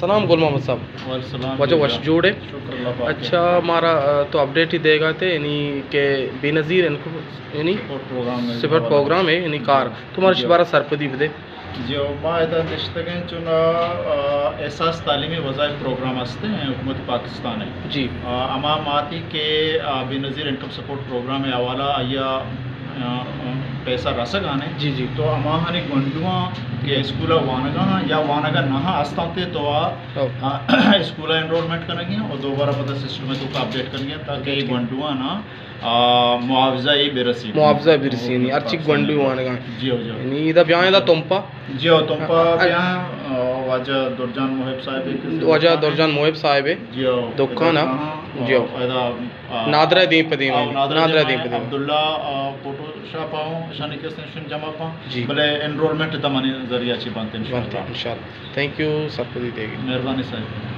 سلام گل محمد صاحب۔ وعلیکم السلام۔ واجہ وش جوڑ ئے؟ شکر اللہ پاک۔ اچھا، مارا، آ، تو اپڈیٹ ہی دے گا تے، یعنی کہ بے نظیر انکم، یعنی سپورٹ پروگرام ہے۔ سپورٹ پروگرام ہے، یعنی کار۔ تو مارا جی۔ شبارہ سرپدی بدے۔ جی، ما ادا نشتگیں چون، آ، احساس تعلیمی وظائف پروگرام ہستے ہیں حکومت پاکستان ہے۔ جی۔ آ، ہما ماتی کہ، آ، بے نظیر انکم سپورٹ پروگرام ہے حوالہ آیا، آ، آ، پیسہ رسگ آنے۔ جی، جی۔ تو ہماہانی گونڈواں کہ اسکول ء وانگا ہاں یا وانگا نہ ہاں استانتے تو آ، او۔ آ، اسکول ء انرولمنٹ کنگی ہیں اور دوبارہ پتہ سسٹم ء تو اپڈیٹ کنگی ہیں تاکہ یہ ٹھیک۔ گونڈواں نا، آ، معاوضہ یہ برسی۔ معاوضہ برسی، یعنی ہر چیز پاکستان گونڈو ہے۔ وانگا۔ جی ہو، جی ہو۔ یعنی ادا بیاں ادا تمپا۔ جی ہو، تمپا آ، بیاں، آ، واجہ درجان محب صاحب ہے۔ واجہ درجان محب صاحب ہے۔ جی ہو۔ دکان ادا ہے۔ کہاں؟ جی ہو۔ ادا آ، نادرہ دیم پہ دیم آ، ہے۔ نادرہ نادرہ دیم دیم پہ دیم۔ عبداللہ، آ، فوٹو شاپ آؤں، شانی کس نے شن جمع پاں۔ جی۔ بلے انرولمنٹ تمانی ذریعہ چی بنتے انشاءاللہ۔ بنتے انشاءاللہ۔ تھینک یو، سرپدی دے گی۔ مہربانی صاحب۔